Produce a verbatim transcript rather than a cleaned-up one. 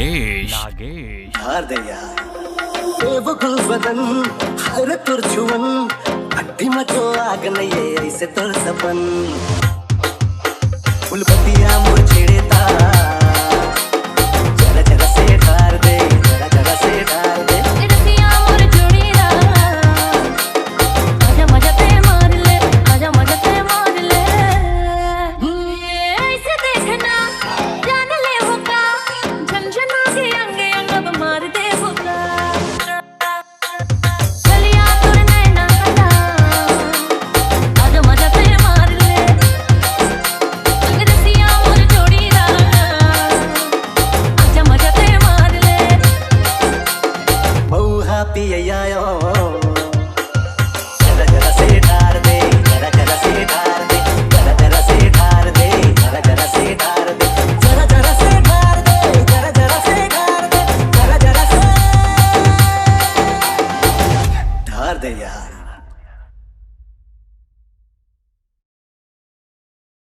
नागेश। नागेश। हार दे यार। ए वो गुलबदन, हर तुर छुअन, भट्टी में जो आग नहीं है, ऐसे तुर सपन। फुलबतिया में